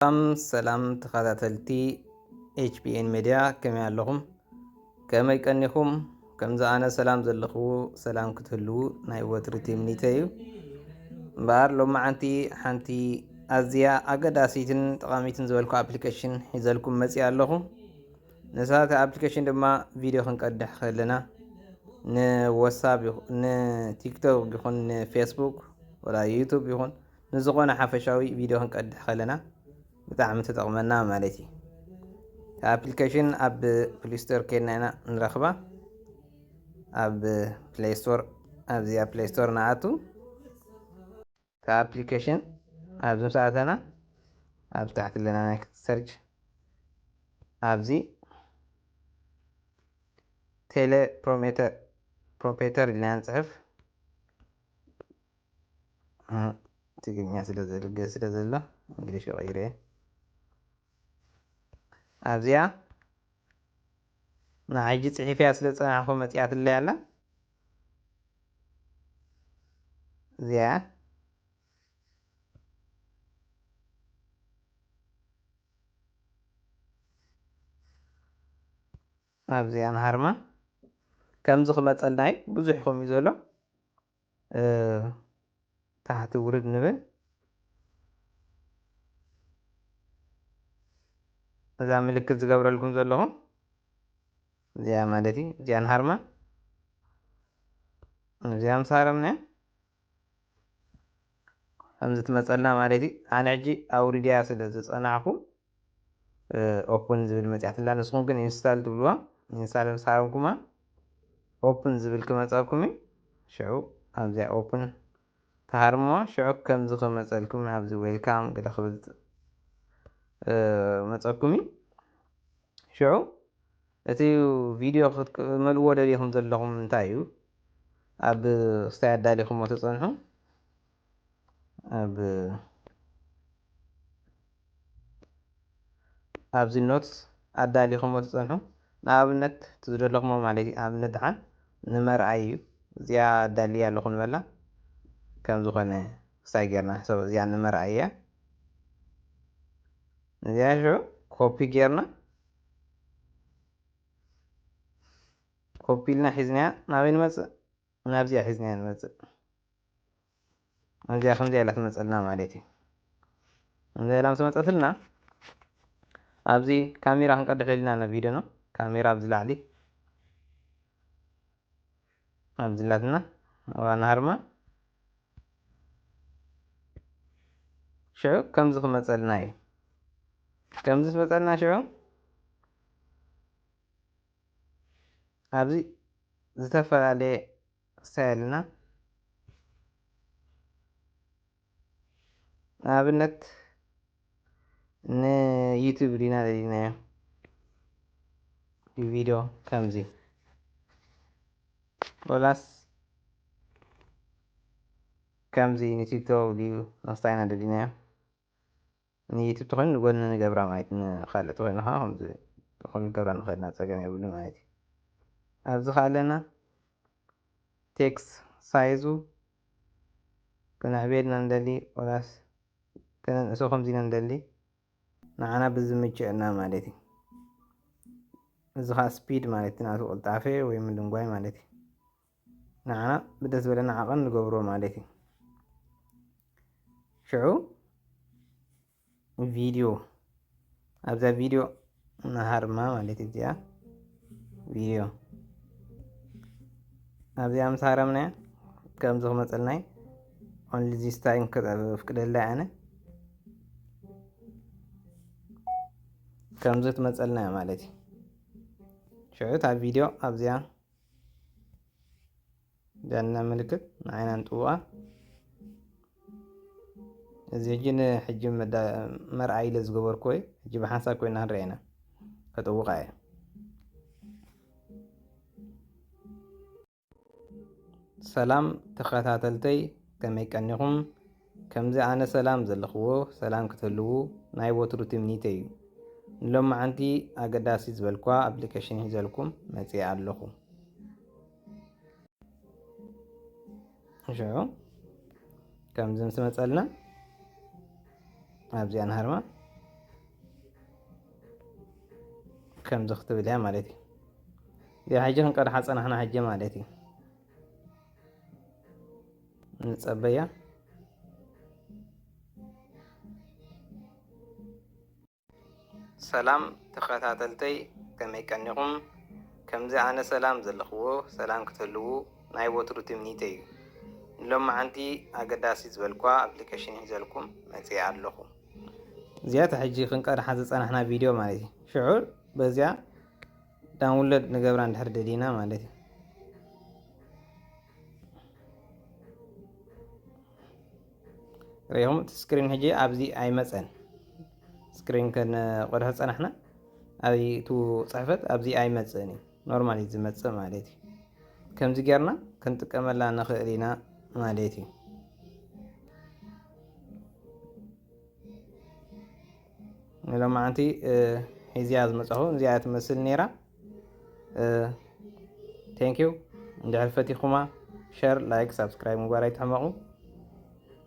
ሰላም ሰላም ተኸታተልቲ ኤች ቢ ኤን ሜድያ፣ ከመይ ኣለኹም? ከመይ ቀኒኹም? ከምዚ ኣነ ሰላም ዘለኽዎ ሰላም ክትህልዉ ናይ ወትሪ ትምኒተይ እዩ። እምበኣር ሎማዓንቲ ሓንቲ ኣዝያ ኣገዳሲትን ጠቓሚትን ዝበልኩ ኣፕሊኬሽን ሒዘልኩም መፂኣ ኣለኹ። ንሳ እቲ ኣፕሊኬሽን ድማ ቪድዮ ክንቀድሕ ከለና ንወሳብ ይኹ- ንቲክቶክ ይኹን ንፌስቡክ ወላ ዩቱብ ይኹን ንዝኾነ ሓፈሻዊ ቪድዮ ክንቀድሕ ከለና ብጣዕሚ ትጠቕመና ማለት እዩ። ኣፕሊኬሽን ኣብ ፕሌይ ስቶር ከይድና ኢና ንረኽባ። ኣብ ፕሌይ ስቶር ኣብዚኣ ፕሌይ ስቶር ንኣቱ። ኣፕሊኬሽን ኣብዚ ምስ ኣተና ኣብ ታሕቲ ኣለና ናይ ሰርች ኣብዚ ቴሌ ፕሮሜተር ፕሮፔተር ኢልና ንፅሕፍ። ትግርኛ ስለ ዘልገ ስለ ዘሎ እንግሊሽ ቀይረ እየ። ኣብዚኣ ንሓጂ ፅሒፍያ ስለ ዝፀናሕኩ መፂኣትለይ ኣላ። እዚኣ ኣብዚኣ ንሃርማ ከምዚ ክመፀልና እዩ። ብዙሕ ከምኡ ዘሎ እ፣ ታሕቲ ውርድ ንብል። እዛ ምልክት ዝገብረልኩም ዘለኹ እዚኣ ማለት እዩ። እዚኣ ንሃርማ እዚኣ ምስ ሃረምናያ ከምዚ ትመፀልና ማለት እዩ። ኣነ ሕጂ ኣውሪድያ ስለ ዝፀናሕኩ ኦፕን ዝብል መፅያትላ። ንስኹም ግን ኢንስታል ትብልዋ። ኢንስታል ምስ ሃረምኩማ ኦፕን ዝብል ክመፀኩም እዩ። ሽዑ ኣብዚኣ ኦፕን ተሃርምዋ። ሽዑ ከምዚ ክመፀልኩም ኣብዚ ዌልካም ገለ ክብል እ፣ መፀኩም እዩ። ሽዑ እቲ ቪድዮ ክትመልእዎ ደሊኹም ዘለኹም እንታይ እዩ? ኣብ ክስታይ ኣዳሊኹሞ ተፀንሑ። ኣብ ኣብዚ ኖትስ ኣዳሊኹሞ ትፀንሑ። ንኣብነት እቲ ዝደለኹሞ ማለት እዩ። ኣብነት ደሓን ንመርኣይ እዩ። እዚኣ ኣዳልያ ኣለኹ ንበላ ከም ዝኾነ ክስታይ ጌርና ንሕሰቦ። እዚኣ ንመርኣይ እያ። እዚኣ ሽዑ ኮፒ ጌርና ኮፒ ኢልና ሒዝናያ ናበይ ንመፅእ? ናብዚኣ ሒዝናያ ንመፅእ። እዚኣ ከምዚኣ ኢላ ትመፀልና ማለት እዩ። ከምዚኣ ኢላ ምስ መፀትልና ኣብዚ ካሜራ ክንቀድሕ ደሊና ና ቪድዮ ነው። ካሜራ ኣብዚ ላዕሊ ኣብዚ ላትና ዋና ሃርማ ሽዑ ከምዚ ክመፀልና እዩ። ከምዚ ዝመፀልና ሽዑ ኣብዚ ዝተፈላለየ ስታይልና ንኣብነት ንዩቱብ ዲና ደሊናዮ ቪድዮ ከምዚ ወላስ ከምዚ ንቲክቶክ ድዩ ነስታይና ደሊናዮ። ንዩቱብ ተኾይኑ ንጎኒ ንገብራ ማለት ንኻልእ ተኾይኑ ከዓ ከምዚ ተኾይኑ ንገብራ ንኽእል ኢና፣ ፀገም የብሉ ማለት እዩ። ኣብዚ ከዓ ኣለና ቴክስት ሳይዙ ክነዕብየልና ንደሊ ወላስ ክነንእሶ ከምዚ ኢና ንደሊ ንዓና ብዝምችእና ማለት እዩ። እዚ ከዓ ስፒድ ማለት እዩ፣ ናቱ ቅልጣፌ ወይ ምድንጓይ ማለት እዩ። ንዓና ብደስ ዝበለና ዓቐን ንገብሮ ማለት እዩ። ሽዑ ቪድዮ ኣብዛ ቪድዮ ንሃርማ ማለት እዩ። እዚኣ ቪድዮ ኣብዚኣ ምስ ሃረምናያ ከምዚ ክመፀልናይ ኦንሊ ዚስ ታይም ከፍቅደላ ኣነ ከምዚ ትመፀልና እያ ማለት እዩ። ሽዑ እታ ቪድዮ ኣብዚኣ ዳና ምልክት ንዓይና ንጥውኣ። እዚ ሕጂ ንሕጂ መዳ- መርኣይ ኢለ ዝገበርኩ ወይ ሕጂ ብሓንሳብ ኮይና ንርኤና ከጥውቓ እየ። ሰላም ተኸታተልተይ፣ ከመይ ቀኒኹም? ከምዚ ኣነ ሰላም ዘለኽዎ ሰላም ክትህልዉ ናይ ወትሩ ትምኒተይ እዩ። ንሎማዓንቲ ኣገዳሲ ዝበልኳ ኣፕሊኬሽን ሒዘልኩም መፂአ ኣለኹ። ሽዑ ከምዚ ምስ መፀልና ኣብዚኣ ንሃርማ ከምዚ ክትብል እያ ማለት እዩ። እዚኣ ሕጂ ክንቀድሓ ጸናሕና ሕጂ ማለት እዩ። ንጸበያ። ሰላም ተኸታተልተይ፣ ከመይ ቀኒኹም? ከምዚ ኣነ ሰላም ዘለኽዎ ሰላም ክትህልዉ ናይ ወትሩ ትምኒተይ እዩ። ንሎማዓንቲ ኣገዳሲ ዝበልኳ ኣፕሊኬሽን ሒዘልኩም መጺአ ኣለኹ። እዚኣታ ሕጂ ክንቀድሓ ዝጸናሕና ቪድዮ ማለት እዩ። ሽዑ በዚኣ ዳውንሎድ ንገብራ እንድሕር ደሊና ማለት እዩ። ሪኢኹም እቲ ስክሪን ሕጂ ኣብዚ ኣይመፀን። ስክሪን ከንቆድሖ ፀናሕና፣ ኣብቱ ፅሕፈት ኣብዚ ኣይመፅእን እዩ። ኖርማል እዩ ዝመፅእ ማለት እዩ። ከምዚ ጌርና ክንጥቀመላ ንኽእል ኢና ማለት እዩ። ንሎማዓንቲ ሒዝያ ዝመፀኹ እዚኣ ትመስል ነይራ። ቴንክ ዩ። እንድሕር ፈቲኹማ ሸር፣ ላይክ፣ ሳብስክራይብ ምግባር ኣይትሕመቑ።